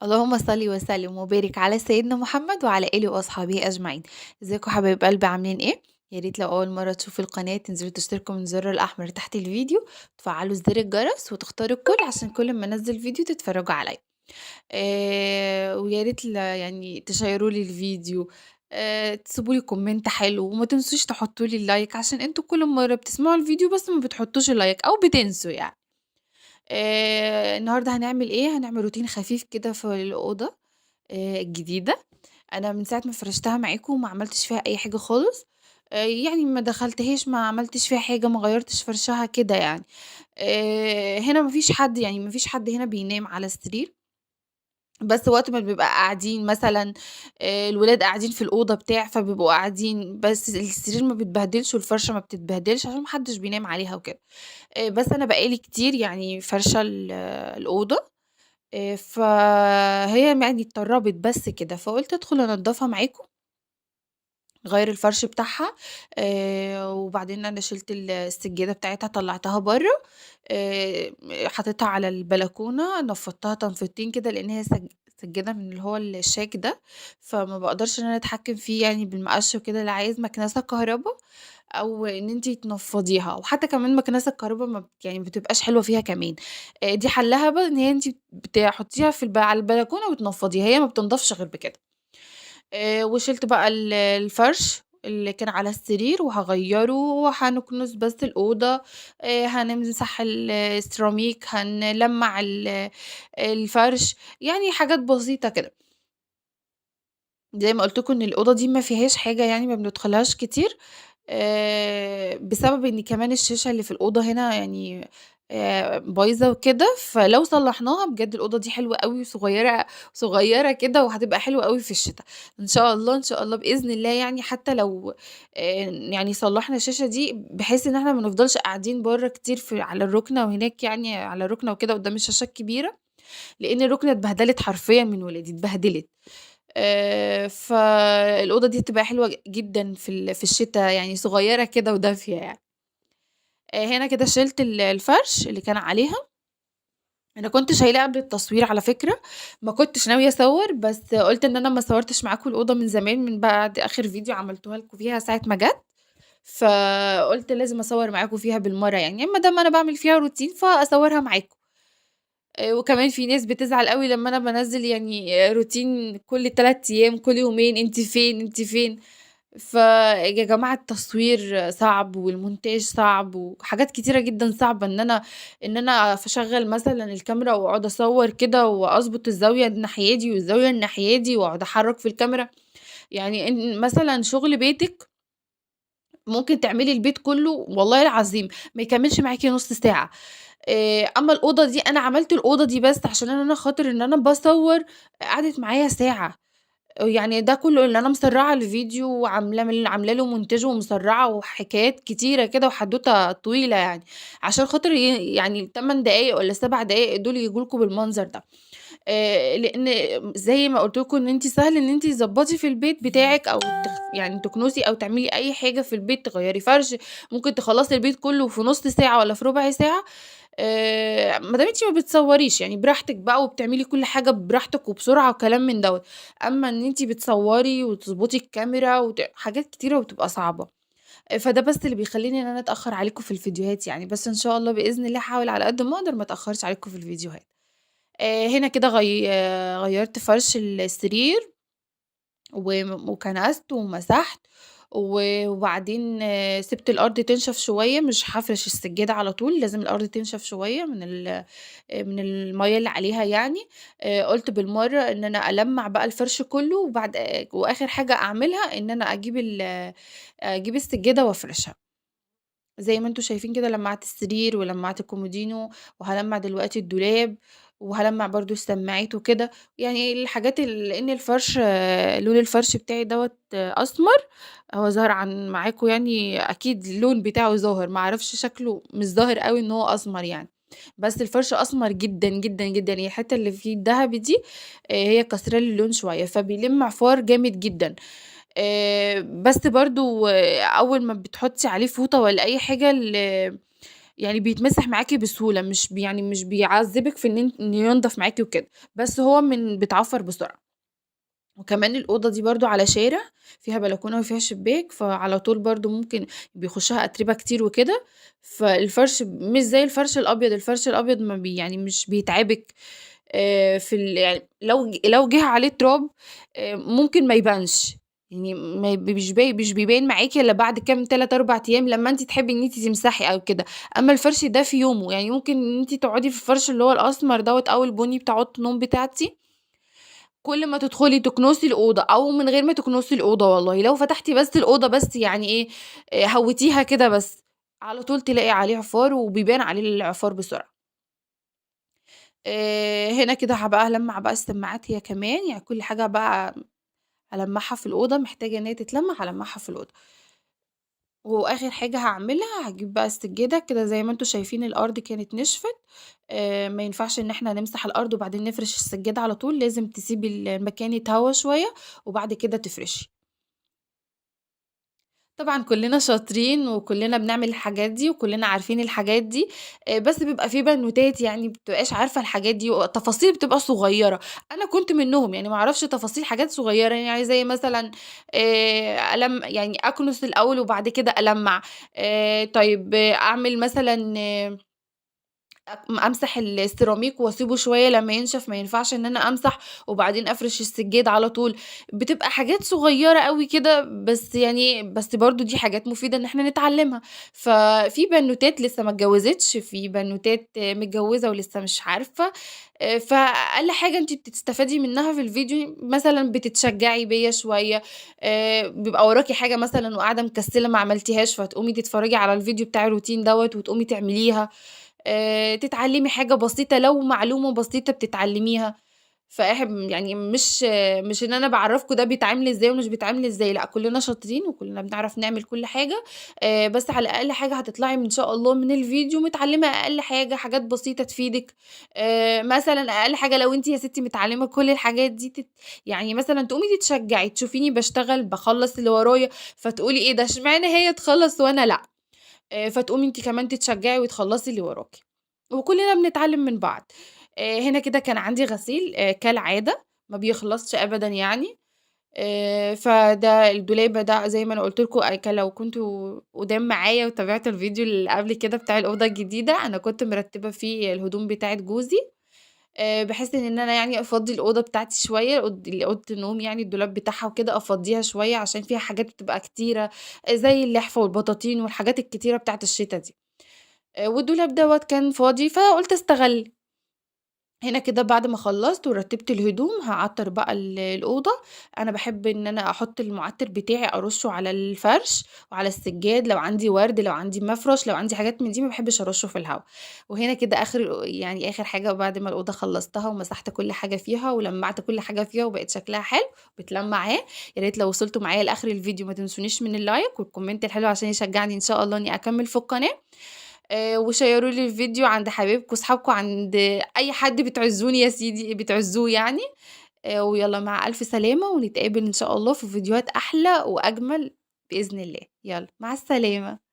اللهم صل وسلم وبارك على سيدنا محمد وعلى آله وأصحابه أجمعين. ازيكم حبايب قلبي، عاملين ايه؟ يا ريت لو أول مرة تشوفوا القناة تنزلوا تشتركوا من الزر الأحمر تحت الفيديو، تفعلوا زر الجرس وتختاروا الكل عشان كل ما انزل فيديو تتفرجوا عليا. ويا ريت يعني تشيروا لي الفيديو، تسيبوا لي comment حلو، وما تنسوش تحطوا لي ال like عشان انتوا كل مرة بتسمعوا الفيديو بس ما بتحطوش ال like أو بتنسوا يعني. النهارده هنعمل إيه؟ هنعمل روتين خفيف كده في الأوضة الجديدة. أنا من ساعة ما فرشتها معاكم ما عملتش فيها أي حاجة خالص، يعني ما دخلتهاش، ما عملتش فيها حاجة، ما غيرتش فرشها كده يعني. هنا ما فيش حد، يعني ما فيش حد هنا بينام على السرير، بس وقت ما بنبقى قاعدين مثلًا، الولاد قاعدين في الأوضة بتاع، فبيبقوا قاعدين، بس السرير ما بيتبهدلش والفرشة ما بتتبهدلش عشان ما حدش بينام عليها وكده. بس أنا بقى لي كتير يعني فارشة الأوضة، فهي يعني اتطربت بس كده، فقُلت أدخل أنضّفها معاكم. غيّر الفرش بتاعها، وبعدين أنا شِلت السجادة بتاعتها طلّعتها برّه، حطيتها على البلكونة، نفّضتها تنفيضتين كده لإن هي سجادة من اللي هو الشاك ده، فما باقدرش إن أنا أتحكم فيه يعني بالمقش وكده، لا عايز مكنسة كهربا أو إن أنتِ تنفّضيها، وحتى كمان مكنسة الكهربا ما يعني ما بتبقاش حلوة فيها كمان. دي حلّها بقى إن هي أنتِ بتحطيها في على البلكونة وتنفّضيها، هي ما بتنضفش غير بكده. وشِلت بقى الفرش اللي كان على السرير وهاغيّره، وهنكنس بس الأوضة، هنمسح السيراميك، هنلمّع الفرش، يعني حاجات بسيطة كده. زي ما قُلت لكم إن الأوضة دي ما فيهاش حاجة يعني، ما بندخلهاش كتير، بسبب إن كمان الشاشة اللي في الأوضة هنا يعني بايظة وكده، فلو صلّحناها بجد الأوضة دي حلوة أوي وصغيرة، صغيرة كده، وهتبقى حلوة أوي في الشتا. إن شاء الله، إن شاء الله بإذن الله يعني حتى لو يعني صلّحنا الشاشة دي بحيث إن إحنا ما نفضلش قاعدين برّه كتير على الركنة وهناك يعني على الركنة وكده قدام الشاشة الكبيرة، لإن الركنة اتبهدلت حرفيًا من ولادي، اتبهدلت. فالأوضة دي هتبقى حلوة جدًا في الشتا، يعني صغيرة كده ودافية يعني. هنا كده شِلت الفرش اللي كان عليها، أنا كنت شايلاه قبل التصوير على فكرة، ما كنتش ناوية أصوّر، بس قُلت إن أنا ما صوّرتش معاكم الأوضة من زمان، من بعد آخر فيديو عملته لكم فيها ساعة ما جت، فقُلت لازم أصوّر معاكم فيها بالمرّة يعني، ما دام أنا باعمل فيها روتين فأصوّرها معاكم. وكمان في ناس بتزعل أوي لمّا أنا بانزّل يعني روتين كل 3 أيام، كل يومين، أنتِ فين، أنتِ فين؟ فيا جماعة التصوير صعب والمونتاج صعب وحاجات كتيرة جدًا صعبة، إن أنا أشغّل مثلًا الكاميرا وأقعد أصوّر كده وأضبط الزاوية الناحية دي والزاوية الناحية دي وأقعد أحرّك في الكاميرا. يعني إن مثلًا شغل بيتِك ممكن تعملي البيت كله والله العظيم ما يكمّلش معاكِ نُص ساعة. أمّا الأوضة دي أنا عملت الأوضة دي بس عشان أنا خاطر إن أنا باصوّر، قعدت معايا ساعة. يعني ده كله إن أنا مسرّعة الفيديو وعاملة عاملة له مونتاج ومسرّعة وحكايات كتيرة كده وحدوتة طويلة يعني، عشان خاطر يعني ال8 دقايق والّا 7 دقايق دول ييجوا لكم بالمنظر ده. لإن زي ما قُلت لكم إن أنتِ سهل إن أنتِ تضبّطي في البيت بتاعِك أو يعني تكنسي أو تعملي أي حاجة في البيت، تغيّري فرش، ممكن تخلّصي البيت كله في نُص ساعة ولا في ربع ساعة، ما دام أنتِ ما بتصوريش يعني براحتِك بقى، وبتعملي كل حاجة براحتِك وبسرعة وكلام من دوّة. أمّا إن أنتِ بتصوري وتضبطي الكاميرا حاجات كتيرة وبتبقى صعبة. فده بس اللي بيخلّيني إن أنا أتأخّر عليكم في الفيديوهات يعني، بس إن شاء الله بإذن الله هاحاول على قد ما أقدر ما أتأخّرش عليكم في الفيديوهات. هنا كده غيّرت فرش السرير وكنست ومسحت، وبعدين سِبت الأرض تنشف شوية، مش هافرش السجادة على طول، لازم الأرض تنشف شوية من المَيّة اللي عليها يعني. قُلت بالمرّة إن أنا ألمّع بقى الفرش كله، وآخر حاجة أعملها إن أنا أجيب السجادة وأفرشها. زي ما أنتم شايفين كده لمّعت السرير ولمّعت الكومودينو، وهالمّع دلوقتي الدولاب، وهالمّع برضه السماعات وكده، يعني الحاجات لإن لون الفرش بتاعي دوّة أسمر، هو ظاهر عن معاكم يعني أكيد اللون بتاعه ظاهر، ما أعرفش شكله مش ظاهر أوي إن هو أسمر يعني، بس الفرش أسمر جدًا، جدًا، جدًا، يعني الحتة اللي فيه الدهبي دي، هي كسرة لي اللون شوية، فبيلم عفار جامد جدًا. بس برضه أول ما بتحطي عليه فوطة ولا أي حاجة يعني بيتمسح معاكِ بسهولة، مش يعني مش بيعذّبِك في إن ينضف معاكِ وكده، بس هو من بيتعفّر بسرعة. وكمان الأوضة دي برضه على شارع، فيها بلكونة وفيها شباك، فعلى طول برضه ممكن بيخشها أتربة كتير وكده، فالفرش مش زي الفرش الأبيض، الفرش الأبيض ما بي يعني مش بيتعبِك، في يعني لو جه عليه تراب، ممكن ما يبانش، يعني ما مش مش بيبان معاكِ إلا بعد كام 3، 4 أيام لمّا أنتِ تحبي إن أنتِ تمسحي أو كده. أمّا الفرش ده في يومه، يعني ممكن إن أنتِ تقعدي في الفرش اللي هو الأسمر دوّة أو البني بتاع أوضة النوم بتاعتي، كل ما تدخلي تكنسي الأوضة أو من غير ما تكنسي الأوضة والله، لو فتحتِ بس الأوضة بس يعني إيه، هوّتيها كده بس، على طول تلاقي عليه عفار وبيبان عليه العفار بسرعة. هنا كده هابقى هالمّع بقى السماعات هي كمان، يعني كل حاجة بقى هالمّعها في الأوضة، محتاجة إن هي تتلمّع هالمّعها في الأوضة. وآخر حاجة هاعملها هاجيب بقى السجادة كده زي ما أنتم شايفين الأرض كانت نشفت، ما ينفعش إن إحنا نمسح الأرض وبعدين نفرش السجادة على طول، لازم تسيبي المكان يتهوى شوية وبعد كده تفرشي. طبعًا كلنا شاطرين وكلنا بنعمل الحاجات دي وكلنا عارفين الحاجات دي، بس بيبقى في بنوتات يعني ما بتبقاش عارفة الحاجات دي وتفاصيل بتبقى صغيرة، أنا كنت منهم يعني ما أعرفش تفاصيل حاجات صغيرة، يعني زي مثلًا ألم يعني أكنس الأول وبعد كده ألمّع، طيب أعمل مثلًا أمسح السيراميك وأسيبه شوية لمّا ينشف، ما ينفعش إن أنا أمسح وبعدين أفرش السجاد على طول، بتبقى حاجات صغيرة أوي كده، بس برضه دي حاجات مفيدة إن إحنا نتعلمها. ففي بنوتات لسه ما اتجوزتش، في بنوتات متجوزة ولسه مش عارفة، فأقل حاجة أنتِ بتستفادي منها في الفيديو مثلًا بتتشجعي بيّا شوية، بيبقى وراكِ حاجة مثلًا وقاعدة مكسلة ما عملتيهاش، فتقومي تتفرجي على الفيديو بتاع الروتين دوّة وتقومي تعمليها، تتعلمي حاجة بسيطة لو معلومة بسيطة بتتعلميها. يعني مش إن أنا باعرّفكم ده بيتعمل إزاي ومش بيتعمل إزاي، لأ كلنا شاطرين وكلنا بنعرف نعمل كل حاجة، بس على الأقل حاجة هتطلعي إن شاء الله من الفيديو متعلمة أقل حاجة، حاجات بسيطة تفيدِك، مثلًا أقل حاجة لو أنتِ يا ستي متعلمة كل الحاجات دي يعني مثلًا تقومي تتشجعي، تشوفيني باشتغل باخلّص اللي ورايا، فتقولي إيه ده اشمعنى هي تخلّص وأنا لأ، فتقومي أنتِ كمان تتشجعي وتخلّصي اللي وراكِ، وكلنا بنتعلم من بعض. هنا كده كان عندي غسيل، كالعادة ما بيخلصش أبدًا يعني، فده الدولاب ده زي ما أنا قُلت لكم، لو كنتم قدام معايا وتابعتوا الفيديو اللي قبل كده بتاع الأوضة الجديدة، أنا كنت مرتبة فيه الهدوم بتاعة جوزي، بحيث إن أنا أفضّي الأوضة بتاعتي شوية، أوضة النوم يعني الدولاب بتاعها وكده أفضّيها شوية عشان فيها حاجات بتبقى كتيرة، زي اللحفة والبطاطين والحاجات الكتيرة بتاعة الشتا دي. والدولاب دوّة كان فاضي فقُلت أستغل. هنا كده بعد ما خلّصت ورتّبت الهدوم هاعطّر بقى الأوضة، أنا باحب إن أنا أحُط المُعطِّر بتاعي أرُشّه على الفرش وعلى السجاد، لو عندي ورد، لو عندي مفرش، لو عندي حاجات من دي ما باحبش أرُشّه في الهوا. وهنا كده آخر حاجة بعد ما الأوضة خلّصتها ومسحت كل حاجة فيها ولمّعت كل حاجة فيها وبقت شكلها حلو، بتلمّع أهي. يا ريت لو وصلتوا معايا لآخر الفيديو ما تنسونيش من اللايك والكومنت الحلو عشان يشجعني إن شاء الله إني أكمّل في القناة. وشيروا لي الفيديو عند حبايبكم، صحابكم، عند أي حد بتعزوني يا سيدي، بتعزوه يعني. ويلا مع ألف سلامة، ونتقابل إن شاء الله في فيديوهات أحلى وأجمل بإذن الله. يلا مع السلامة.